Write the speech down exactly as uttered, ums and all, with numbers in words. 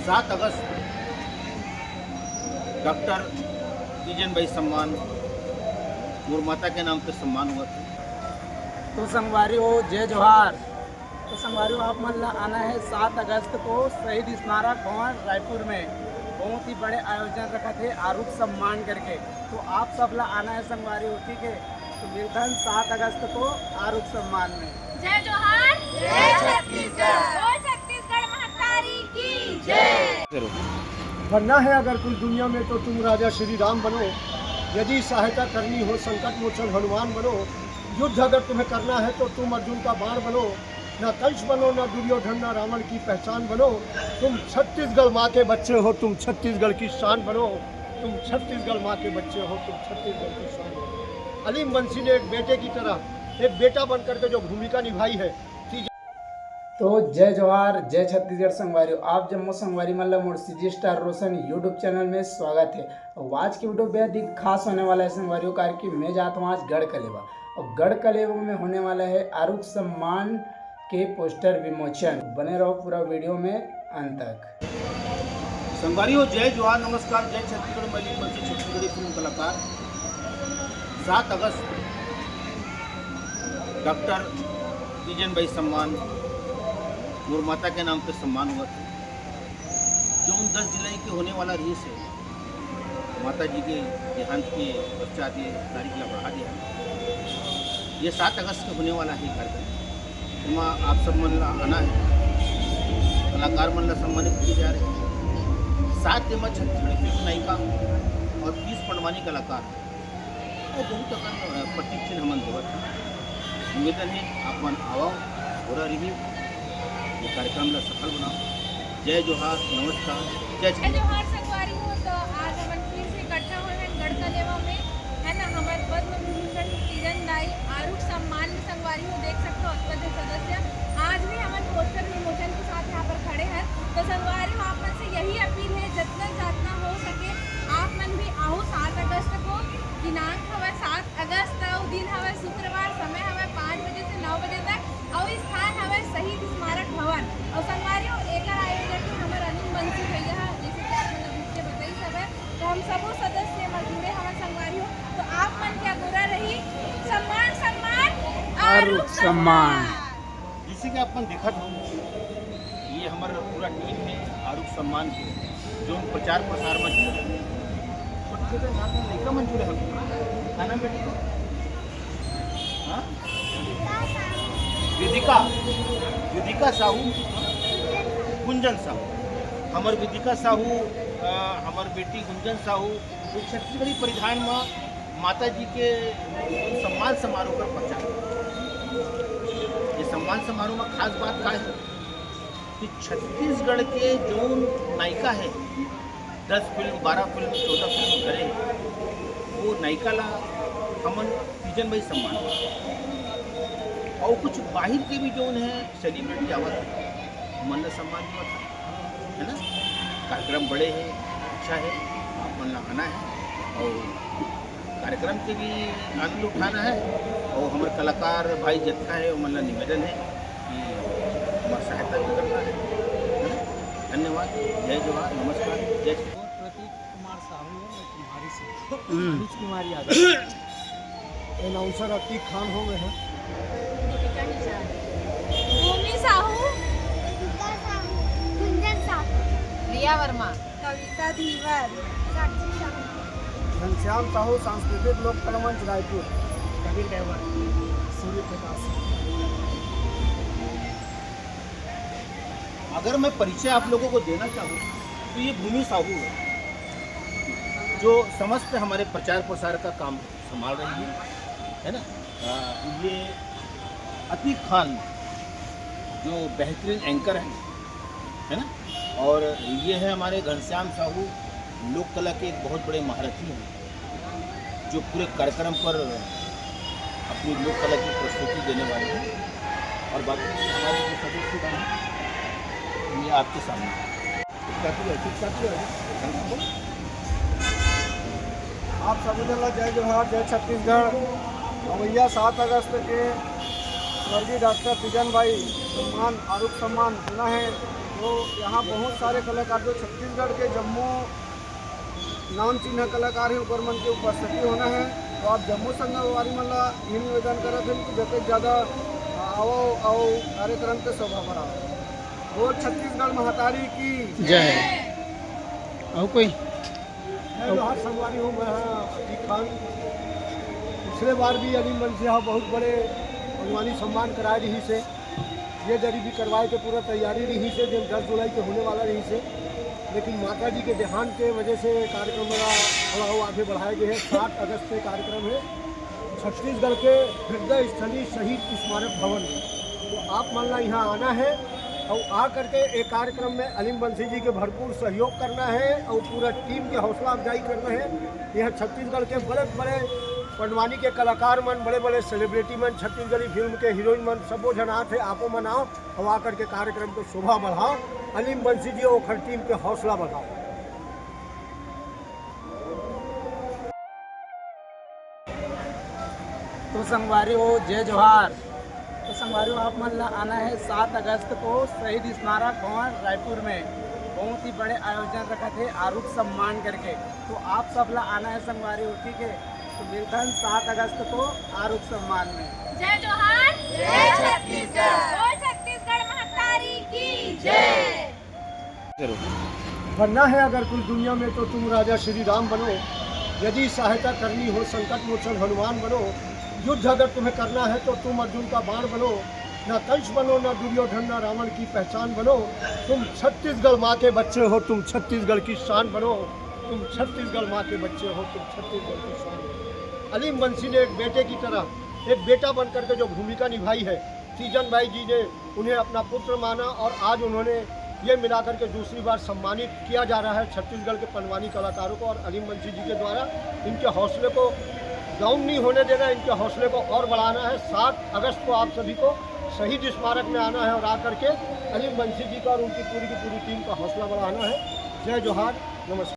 सात अगस्त डॉक्टर तीजन बाई सम्मान, मोर माता के नाम पे सम्मान हुआ था। तो संगवारी हो, जय जोहार। तो संगवारी हो, आप मन ला आना है सात अगस्त को शहीद स्मारक भवन रायपुर में। बहुत ही बड़े आयोजन रखा थे आरुख सम्मान करके, तो आप सब ला आना है संगवारी हो, ठीक है? तो मिलथन सात अगस्त को आरुख सम्मान में। जय जोहार, जय छत्तीसगढ़। बोल छत्तीसगढ़ महतारी की जय। बनना है अगर कुछ दुनिया में तो तुम राजा श्री राम बनो, यदि सहायता करनी हो संकट मोचन हनुमान बनो, युद्ध अगर तुम्हें करना है तो तुम अर्जुन का बाण बनो, ना कंस बनो, ना दुर्योधन, ना रावण की पहचान बनो। तुम छत्तीसगढ़ माँ के बच्चे हो, तुम छत्तीसगढ़ की शान बनो, तुम छत्तीसगढ़ माँ के बच्चे हो, तुम छत्तीसगढ़ की शान बनो। अलीम बंसी ने एक बेटे की तरह, एक बेटा बन करके जो भूमिका निभाई है, ठीक है। तो जय जोहार, जय छत्तीसगढ़ संगवारी हो। आप जम्मो संगवारी मन ला मोर CG Star रोशन YouTube चैनल में स्वागत है। और आज की वीडियो बेहद ही खास होने वाला है संगवारी हो, कारण कि मैं जात हूँ आज गढ़ कलेवा। और गढ़ कलेवा में होने वाला है आरुख सम्मान के पोस्टर विमोचन। बने रहो पूरा वीडियो में अंत तक। संगवारी हो, जय जोहार, नमस्कार, जय छत्तीसगढ़, मैं अलीम बंसी, छत्तीसगढ़ी फिल्म कलाकार। सात अगस्त डॉक्टर तीजन बाई सम्मान, मोर माता के नाम पे सम्मान हुआ था, जो उन दस जुलाई के होने वाला रहिस हे, माता जी के देहांत के पश्चात ये तारीख ला बढ़ा दिया। ये सात अगस्त के होने वाला है कार्यक्रम, एमा आप सब मन ला आना है। कलाकार मन ला सम्मानित किए जा रहे हैं। साथ में छत्तीसगढ़ी फिल्म नायिका और तीस पंडवानी कलाकार और बहुत अकन, अ, प्रतीक चिन्ह हमन देवत हन। निवेदन है, आप मन आवा, पूरा रही, ये कार्यक्रम ला सफल बनाओ। जय जोहार, नमस्कार, जय जय जोहार संगवारी हो। तो आज हमन फिर से इकट्ठा हुए हैं गढ़ कलेवा में, है ना, हमारे पद्म विभूषण तीजन दाई आरुख सम्मान में संगवारी हो, देख सकते हो, अतका झन सदस्य आज भी हमन पोस्टर विमोचन के साथ यहाँ पर खड़े हैं। तो संगवारी हो, आप मन से यही अपील है, जितना जितना हो सके आप मन भी आओ। सात अगस्त को दिनांक हवय सात अगस्त, अउ दिन हवय शुक्रवार, समय हवय पाँच बजे से नौ बजे तक, अउ स्थान हवय शहीद स्मारक भवन। अउ संगवारी हो, एकर आयोजक हे हमर अनिल बंसी भैया ह, जैसे कि आप मन अभी के बताइस हवय। तो हम सबो सदस्य एमा जुड़े हवन संगवारी हो, तो आप मन के अगोरा रही सम्मान, सम्मान, आरुख आरुख सम्मान। सम्मान। जैसे कि आप मन देखत हो, ये हमर पूरा टीम है आरुख सम्मान के, जो प्रचार प्रसार में जुड़े हैं। छोटे छोटे नाम में लइका मन जुड़े हैं। का नाम बेटी? हाँ? विदिका, विदिका साहू, गुंजन साहू। हमर विदिका साहू, अ, हमर बेटी गुंजन साहू, वो छत्तीसगढ़ी परिधान में माता जी के सम्मान समारोह कर पहुंचा। ये सम्मान समारोह में खास बात का है कि छत्तीसगढ़ के जो नायिका है, दस फिल्म, बारह फिल्म, चौदह फिल्म करे, वो नायिका ला हमन तीजन बाई सम्मान। और कुछ बाहर के भी जो है सेलिब्रिटी आवत है, मन ला सम्मान हुआ था, है ना? कार्यक्रम बड़े है, अच्छा है, आप मन ला आना है और कार्यक्रम के भी आनंद उठाना है और हमर कलाकार भाई जत्था है, ओमन ला निवेदन है कि हमर सहायता भी करना है, है ना? धन्यवाद, जय जोहार, नमस्कार, जय छत्तीसगढ़। प्रतीक कुमार साहू है, मैं कुमारी से। हम्म। अनुज कुमार यादव। अनाउंसर अतीक खान हो गए हैं। दीपिका निषाद। भूमि साहू। वेदिका साहू। गुंजन साहू। रिया वर्मा। कविता धीवर। साक्षी साहू। घनश्याम साहू, सांस्कृतिक लोक कला मंच रायपुर। कबीर ड्राइवर। सूर्य प्रकाश। अगर मैं परिचय आप लोगों को देना चाहूँ तो ये भूमि साहू है, जो समस्त हमारे प्रचार प्रसार का काम संभाल रही है, है ना? अ, ये अतीक खान जो बेहतरीन एंकर हैं, है ना? और ये है हमारे घनश्याम साहू, लोक कला के एक बहुत बड़े महारथी हैं, जो पूरे कार्यक्रम पर अपनी लोक कला की प्रस्तुति देने वाले हैं। और बाकी हमारे जो सदस्य हैं, ये आपके सामने। आप सभी जन ला जय जोहार, जय छत्तीसगढ़। अवैया सात अगस्त के स्वर्गीय डॉक्टर तीजन बाई सम्मान, आरुख सम्मान होना है। तो यहाँ बहुत सारे कलाकार जो छत्तीसगढ़ के जम्मो नाम चिन्ह कलाकार हे, ओकर मन के उपस्थिति होना हे। तो आप जम्मो संगवारी मन ला ये निवेदन करत हन कि जतेक ज्यादा आवव अउ कार्यक्रम के शोभा बढ़ाओ। बोल छत्तीसगढ़ महतारी की जय। अउ कोई? जय जोहार संगवारी हो, मैं हाँ अतीक खान। पिछले बार भी अलीम बंसी ह बहुत बड़े पंडवानी सम्मान कराए रहिस हे। ये दरी भी करवाए के पूरा तैयारी रहिस हे, जो दस जुलाई के होने वाला रहिस हे, लेकिन माता जी के देहांत के वजह से कार्यक्रम ला थोड़ा वो आगे बढ़ाए गए हे। सात अगस्त के कार्यक्रम हे छत्तीसगढ़ के हृदय स्थली शहीद स्मारक भवन में। तो आप मन ला यहाँ आना हे अउ आ करके एक कार्यक्रम में अलीम बंसी जी के भरपूर सहयोग करना हे अउ पूरा टीम के हौसला अफजाई करना हे। यहाँ छत्तीसगढ़ के बड़े बड़े पंडवानी के कलाकार मन, बड़े बड़े सेलिब्रिटी मन, छत्तीसगढ़ी फिल्म के हीरोइन मन, सबो झन आत हे। आपो मन आओ अउ आ करके कार्यक्रम के शोभा बढ़ाओ। अलीम बंसी जी अउ ओखर टीम के हौसला बढ़ाओ। तो संगवारी हो, जय जोहार। तो संगवारी हो, आप मन ला आना हे सात अगस्त को शहीद स्मारक भवन रायपुर में। बहुत ही बड़े आयोजन रखत हे आरूख सम्मान करके। तो आप सब ला आना हे संगवारी हो, ठीक हे? तो मिलथन सात अगस्त को आरूख सम्मान में। जय जोहार, जय छत्तीसगढ़। बोल छत्तीसगढ़ महतारी की जय। बनना है अगर कुछ दुनिया में तो तुम राजा श्री राम बनो, यदि सहायता करनी हो संकट मोचन हनुमान बनो, युद्ध अगर तुम्हें करना है तो तुम अर्जुन का बाण बनो, ना कंस बनो, ना दुर्योधन, ना रावण की पहचान बनो। तुम छत्तीसगढ़ माँ के बच्चे हो, तुम छत्तीसगढ़ की शान बनो, तुम छत्तीसगढ़ माँ के बच्चे हो, तुम छत्तीसगढ़ की शान बनो। अलीम बंसी ने एक बेटे की तरह, एक बेटा बन करके जो भूमिका निभाई है, तीजन भाई जी ने उन्हें अपना पुत्र माना और आज उन्होंने ये मिला करके दूसरी बार सम्मानित किया जा रहा है छत्तीसगढ़ के पंडवानी कलाकारों को। और अलीम बंसी जी के द्वारा इनके हौसले को डाउन नहीं होने देना, इनके हौसले को और बढ़ाना है। सात अगस्त को आप सभी को शहीद स्मारक में आना है और आ करके अलीम बंसी जी का और उनकी पूरी की पूरी टीम का हौसला बढ़ाना है। जय जोहार, नमस्कार।